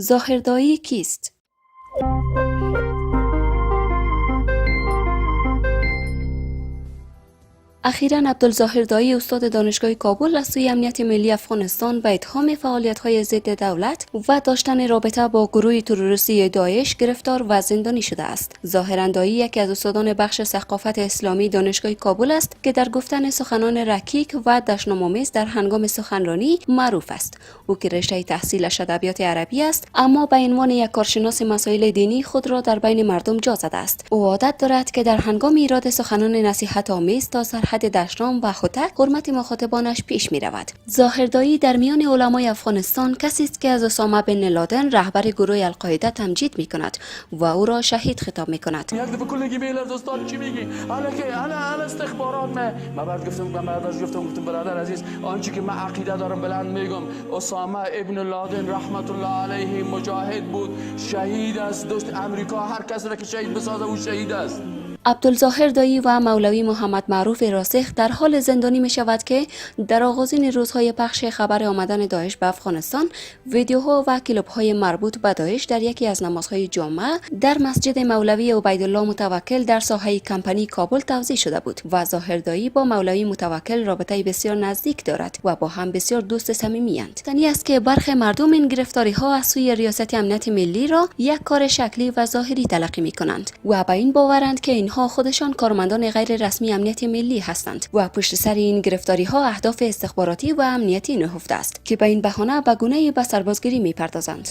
ظاهر داعی کیست؟ اخیرا عبدالظاهر داعی، استاد دانشگاه کابل، از سوی امنیت ملی افغانستان به اتهام فعالیت‌های ضد دولت و داشتن رابطه با گروه تروریستی داعش گرفتار و زندانی شده است. ظاهرا داعی یکی از استادان بخش ثقافت اسلامی دانشگاه کابل است که در گفتن سخنان رکیک و دشنام‌آمیز در هنگام سخنرانی معروف است. او که رشته تحصیلش ادبیات عربی است، اما به عنوان یک کارشناس مسائل دینی خود را در بین مردم جا زده است. او عادت دارد که در هنگام ایراد سخنان نصیحت آمیز تا سرحد دشنام و هتک حرمت مخاطبانش پیش می رود. ظاهر داعی در میان علمای افغانستان کسی است که از اسامه بن لادن، رهبر گروه القاعده، تمجید می کند و او را شهید خطاب می کند. یک دفعه کلگی میلرز، استاد چی میگی؟ حالا که حالا استخبارات ما بعد گفتم، من بعدش گفتم برادر عزیز، آنچه که من عقیده دارم بلند میگم. اسامه ابن لادن رحمت الله علیه مجاهد بود، شهید است. دوست امریکا هر کس را که شهید بسازه او شهید است. عبدالظاهر داعی و مولوی محمد معروف راسخ در حال زندانی می شود که در آغازین روزهای پخش خبر آمدن داعش به افغانستان، ویدیوها و کلیپ‌های مربوط به داعش در یکی از نمازهای جمعه در مسجد مولوی عبیدالله متوکل در ساحه کمپانی کابل توزیع شده بود و ظاهر داعی با مولوی متوکل رابطه بسیار نزدیک دارد و با هم بسیار دوست صمیمی اند. تنی است که برخی مردم این گرفتاری ها از سوی ریاست امنیت ملی را یک کار شکلی و ظاهری تلقی می کنند و به این باورند که اینها خودشان کارمندان غیر رسمی امنیت ملی هستند و پشت سر این گرفتاری ها اهداف استخباراتی و امنیتی نهفته است که به این بهانه به گونه به سربازگیری می پردازند.